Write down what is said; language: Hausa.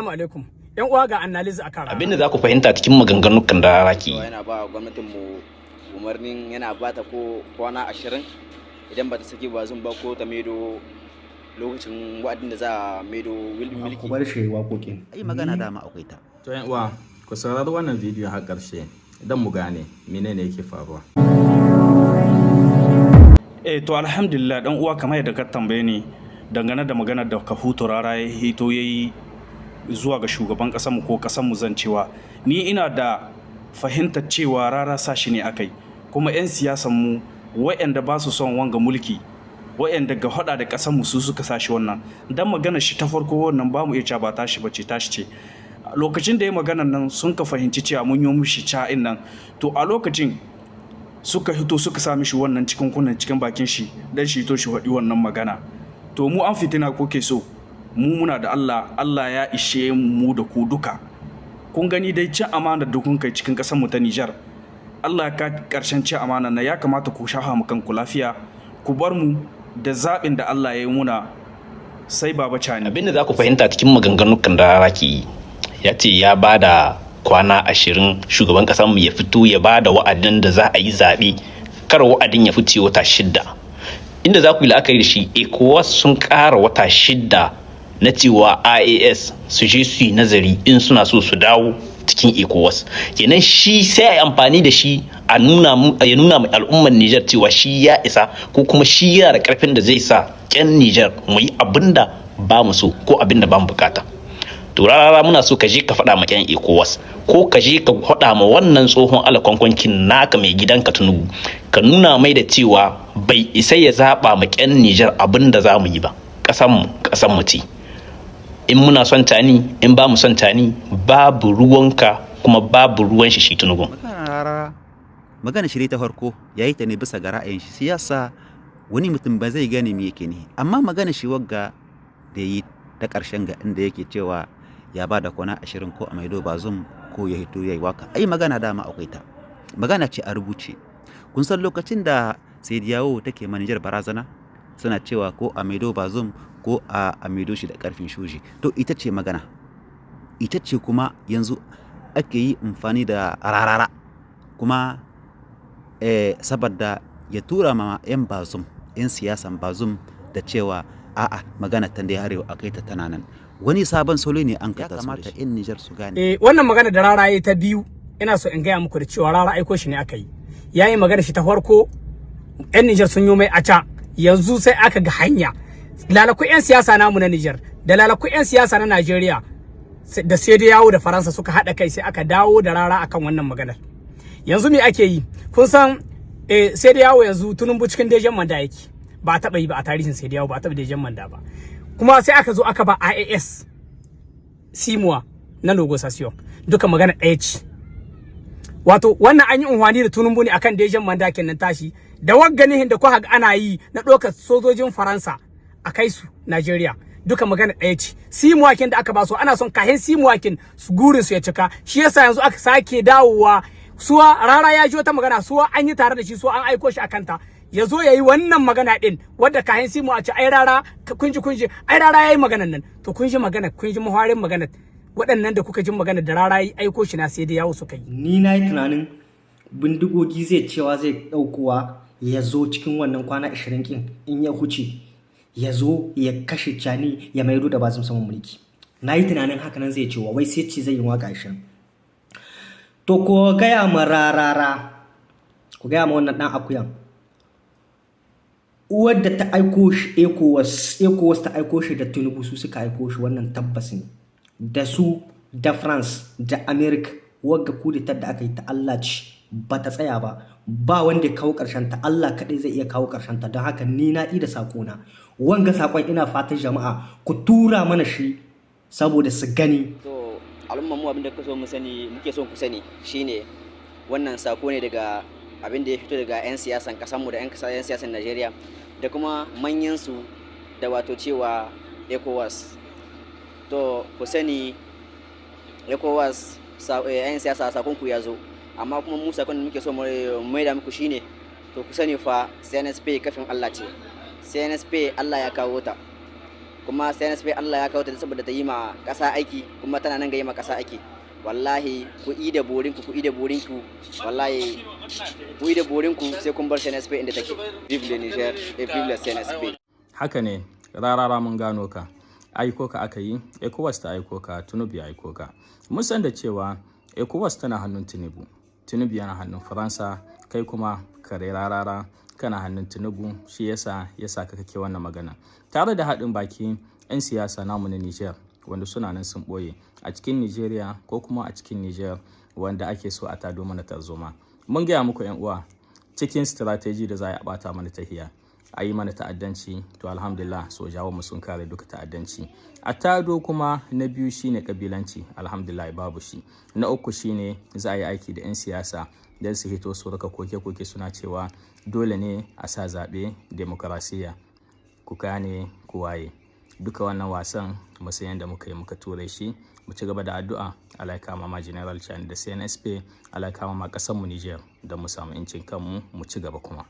Assalamu alaikum. Yan uwa, ga analysis akan rana. Abinda za ku fahimta cikin maganganun da Rara ke yi. Yana ba gwamnatin mu umarnin, yana ba ta ko kwana 20, idan ba ta saki Bazoum ba ko ta maido lokacin wa'adin da za a maido mulki. Ku bar shi waƙoƙin. Ai magana dama akwai ta. To yan uwa, ku saurari wannan bidiyo har ƙarshe don mu gane menene yake faruwa. Eh, to alhamdulillah dan uwa, kamar yadda ka tambaye ni dangane da maganar da Kahutu Rara ya hito yayi zuwa ga shugaban ƙasar mu ko ƙasar mu, zan cewa ni ina da fahimtar cewa Rara sa shi ne akai, kuma 'yan siyasan mu waɗanda ba su son wanga mulki, waɗanda ga hada da ƙasar mu, su suka sa shi wannan. Dan maganar shi ta farko wannan ba mu iya cewa ba tashi bace, tashi ce. Lokacin da ya maganar nan, sun ka fahimci cewa mun yi mushi ca'in nan. To a lokacin suka hito suka sa mishi wannan cikin kunnen, cikin bakin shi, dan shi to shi faɗi wannan magana. To mu an fitina ko ke so mu muna da Allah. Allah ya ishe mu da ku duka. Kun gani dai cin amana da kun kai cikin ƙasar mu ta Nijar. Allah ya ka ƙarshen cin amana na. Ya kamata ku shafa mu kanku lafiya, ku bar mu da zaɓin da Allah ya yi muna. Sai Baba Cani. Abinda za ku fahimta cikin maganganun da Rara ke yi, ya ce ya ba da kwana 20, shugaban ƙasar mu ya fito ya ba da wa'adin da za a yi zaɓe, kar wa'adin ya fice wata 6. Inda za ku yi la'akari da shi, ECOWAS sun ƙara wata 6 na cewa IAS su je su yi nazari in suna so su dawo cikin ECOWAS. Kenan shi sai a yi amfani da shi a nuna ya nuna ma al'ummar Nijar cewa shi ya isa, ko kuma shi yana da karfin da zai sa 'yan Nijar mu yi abin da ba mu so ko abin da ba mu bukata. To Rarara, muna so ka je ka faɗa ma 'yan ECOWAS, ko ka je ka faɗa ma wannan tsohon alakwankwankin naka, mai gidanka Tinubu, ka nuna mai da cewa bai isa ya zaɓa ma 'yan Nijar abin da za mu yi ba. Ƙasanmu ƙasanmu ce. In muna son Tani, in ba mu son Tani, babu ruwanka kuma babu ruwan shi, shi Tinubu. Magana Rarara, magana shi ta farko ya yi ta ne bisa ga ra'ayin shi siyasa, wani mutum ba zai gane me yake ne. Amma magana shi wagga da yi ta ƙarshen ga inda yake cewa ya ba da kwana 20 ko a maido Bazoum ko ya hito ya yi waka, ai magana dama akwai ta, magana ce a rubuce. Kun san lokacin da CEDEAO take ma Nijar barazana, suna cewa ko a maido Bazoum ko a maido shi da karfin soji. To ita ce magana, ita ce kuma yanzu ake yi amfani da Rarara kuma saboda ya tura ma 'yan Bazoum, 'yan siyasan Bazoum, da cewa a'a, magana ta da arewa a kai ta tana nan. Wani sabon salo ne an ka taso da shi, 'yan Nijar su gane. Eh, wannan magana da Rara ta biyu, ina so in gaya muku da cewa Rara aiko shi ne aka yi. Yayi magana shi ta farko, 'yan Nijar sun yi mai aca. Yanzu sai aka ga hanya lalaku 'yan siyasa namu na Nijar da lalaku 'yan siyasa na Najeriya da sai da yawo da Faransa suka haɗa kai, sai aka dawo da Rara akan wannan maganar. Yanzu me ake yi? Kun san sai da yawo yanzu Tinubu cikin deuxième mandat yake. Ba a taɓa yi ba a tarihin CEDEAO, ba a taɓa deuxième mandat ba. Kuma sai aka zo aka ba IAS 6 mois na négociation. Duka magana ɗaya ce. Wato wannan an yi unhwani da Tinubu ne akan deuxième mandat kenan tashi da wagganihin da kuka ana yi na ɗaukar sojojin Faransa a kai su Najeriya. Duka magana ɗaya ce. 6 mois kin da aka ba su, ana son kahin 6 mois kin su gurin su ya cika. Shi yasa yanzu aka sake dawowa. Suwa Rara ya ji wata magana, suwa an yi tare da shi, suwa an aiko shi akan ta, ya zo ya yi wannan magana din, wadda kahin 6 mois a ce ai Rara, kunji kunji, ai Rara ya yi maganan nan. To kun ji magana, kun ji muharin magana. Waɗannan da kuka ji magana da Rara ya aiko shi na sai da yawo suka yi. Ni na yi tunanin bindigogi zai cewa zai ɗaukowa ya zo cikin wannan kwana 20 kin, in ya huce ya zo ya kashe Cani, ya maido da Bazoum saman mulki. Na yi tunanin haka nan zai cewa, wai sai ce zai yi waka 20. To ko gaya ma Rarara, ku gaya ma wannan ɗan akuyan, uwar da ta aiko shi ECOWAS, ECOWAS ta aiko shi da Tinubu, su suka aiko shi. Wannan tabbas ne, da su da France da America. Wagga kuditar da aka yi ta Allah ce, ba ta tsaya ba, ba wanda ya kawo ƙarshen ta, Allah kaɗai zai iya kawo ƙarshen ta. Don haka ni na da saƙona. Wanga saƙon ina fatan jama'a ku tura mana shi saboda su gani. To al'umma mu, abin da kuka so mu sani, muke son ku sani shine wannan sako ne daga abin da ya fito daga 'yan siyasan kasanmu da 'yan siyasan Najeriya da kuma manyan su da wato cewa ECOWAS. To ku sani, ECOWAS, 'yan siyasa, sakon ku ya zo. Amma kuma mu sakon da muke so mu maida muku shine, to ku sani fa, CNSP kafin Allah ce. CNSP Allah ya kawo ta. Kuma CNSP Allah ya kawo ta saboda ta yi ma ƙasa aiki, kuma tana nan ga yi ma ƙasa aiki. Wallahi ku yi da borinku, ku yi da borinku, wallahi ku yi da borinku, sai kun bar CNSP inda take. Vive le Niger et vive le CNSP. Haka ne, Rarara, mun gano ka. Aiko ka aka yi, ECOWAS ta aiko ka, Tinubu ya aiko ka. Mun san da cewa ECOWAS tana hannun Tinubu, Tinubu yana hannun Faransa, kai kuma kare Rarara kana hannun Tinubu, shi yasa yasa ka kake wannan magana. Tare da haɗin baki 'yan siyasa namu na Niger wanda suna nan sun ɓoye a cikin Nigeria ko kuma a cikin Niger, wanda ake so a tado mana tarzoma. Mun gaya muku, 'yan uwa, cikin strategy da za a bata mana tahiya, a yi mana ta'addanci. To, alhamdulillah, sojawan mu sun kare duka ta'addanci. A tado kuma na biyu shine kabilanci, alhamdulillah babu shi. Na uku shine za a yi aiki da 'yan siyasa don su hito su raka koke-koke suna cewa dole ne a sa zaɓe demokarasiya. Ku gane ku waye. Duka wannan wasan mu san yadda muka yi muka ture shi. Mu ci gaba da addu'a, Allah ya kama ma General Tchiani da CNSP, Allah ya kama ma ƙasar mu Niger don mu samu 'yancin kanmu, mu ci gaba kuma.